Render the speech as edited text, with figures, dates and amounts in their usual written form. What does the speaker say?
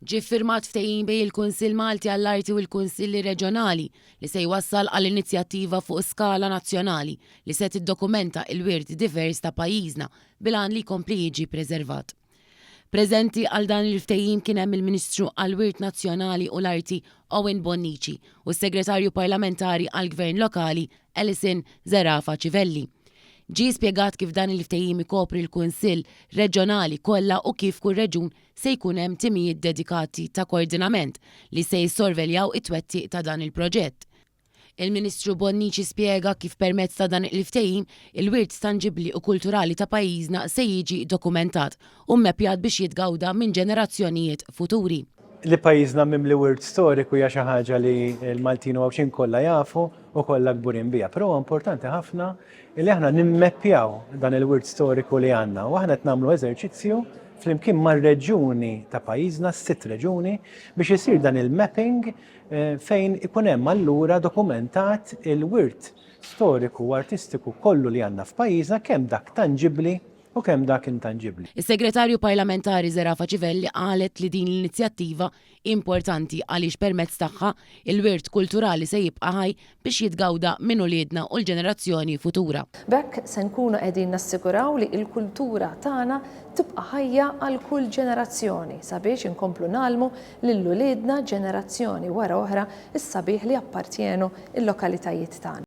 Ġie ffirmat ftehim bejn il-Kunsill Malti għall-Arti u l-Kunsilli Reġjonali li se jwassal għal inizjattiva fuq skala nazzjonali li se tiddokumenta il-wirt divers ta' pajjiżna bil-għan li jkompli jiġi preservat. Preżenti għal dan il-ftehim kien hemm il-Ministru għall-Wirt Nazzjonali u l-Arti Owen Bonnici u s-Segretarju Parlamentari għall-Gvern Lokali Alison Zerafa Civelli. Ġie spjegat kif dan il-ftehim ikopri l-Kunsill Reġjonali kollha u kif kull reġun se jkun hemm timijiet dedikati ta' koordinament li se jissorveljaw it-twettiq ta' dan il-proġett. Il-Ministru Bonnici spjega kif permezz ta' dan il-ftehim, il-wirt tanġibbli u kulturali ta' pajjiżna se jiġi dokumentat u mmeppjat biex jitgawda minn ġenerazzjonijiet futuri. Li pajjiżna mimli wirt storiku hija xi ħaġa li l-Maltin u Għawdxin kollha jafu u kollha kburin biha. Però huwa importanti ħafna li aħna nimmeppjaw dan il-wirt storiku li għandna u aħna qed nagħmlu eżerċizzju flimkien mar-reġjuni ta' pajjiżna, s-sitt reġjuni, biex isir dan il-mapping fejn ikun hemm allura dokumentat il-wirt storiku u artistiku kollu li għandna f'pajjiżna kemm dak tanġibbli u kemm dak intanġibbli. Is-Segretarju Parlamentari Zerafa Civelli qalet li din l-inizjattiva hi importanti għaliex permezz tagħha il-wirt kulturali se jibqa' ħaj biex jitgawda minn uliedna u l-ġenerazzjoni futura. B'hekk se nkunu qegħdin nassiguraw li l-kultura tagħna tibqa' ħajja għal kull ġenerazzjoni sabiex inkomplu ngħallmu lil uliedna ġenerazzjoni wara oħra s-sabiħ li jappartjenu l-lokalitajiet tagħna.